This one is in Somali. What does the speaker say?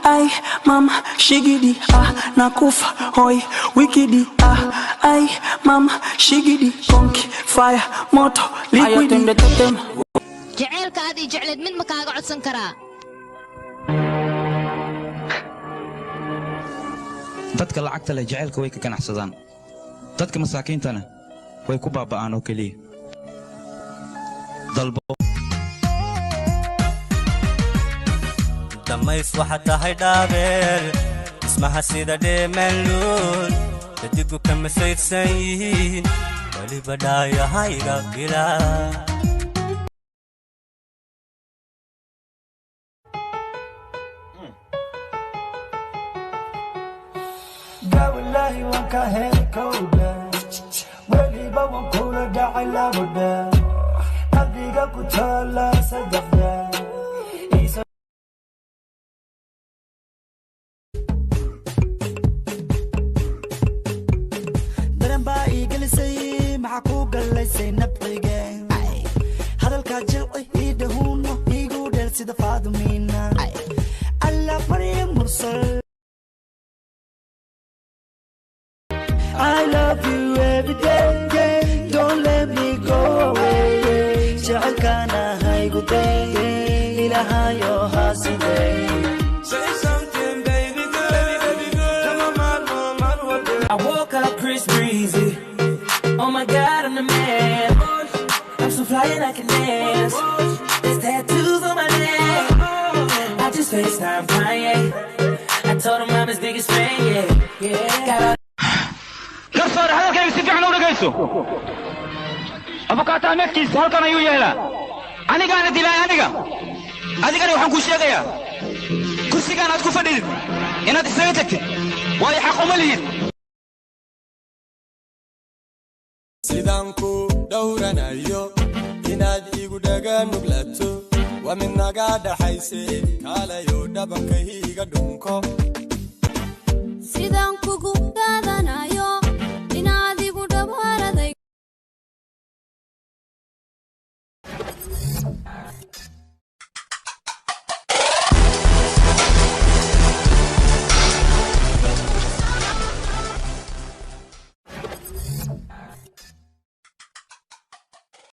Ai mama shigidi, ah, nakufa hoi wikidi, ah, ai mama shigidi, konki fire moto liquidi. Jaceylka aad ii jecleed mid ma kaaga codsan karaa? Dadka lacagta leh jacaylka way ka ganacsadaan, dadka masaakiintana way ku baaba'aan oo keliya dalbo. Dhammays waxaad tahay dhaabeel dhismaha sida dheemanluul, dadigu kama saydsan yihiin weliba dhaayahayga bilaa. Wallaahi waan ka helay kowdha, weliba waan kula dhacay labudha, qalbiga ku taala saddexda. Dareen baa ii gelisay, maxaa kuu gallaysay nabciga? Hadalkaa jilci ii dhahuuno, iigu dheel sida Faadumiina Alla barya mursal. I love you every day. Don't let me go away. Jecelkaana haygu day, Ilaahayo haasidey. Say something, baby girl. Come on, man, man, man. I woke up Chris Breezy. Oh my God, I'm the man. I'm so fly and I can dance. There's tattoos on my neck. I just FaceTime Kanye. I told him I'm his biggest fan, yeah. Got all Garsoore, hadalkayga si fiican u dhegayso. Abukaata meedkiisa halkan ayuu yeelaa. Anigaana dilaay aniga. Adigana waxaan kuu sheegayaa kursigaan aad ku fadhidid inaad isaga tagtid, waayo xaq uma lihid. Sidaan ku dhowranayo inaad igu dhaga nuglato waa mid naga dhaxayse, kaalayo dhabankayga dhunko. Sidaan kugu.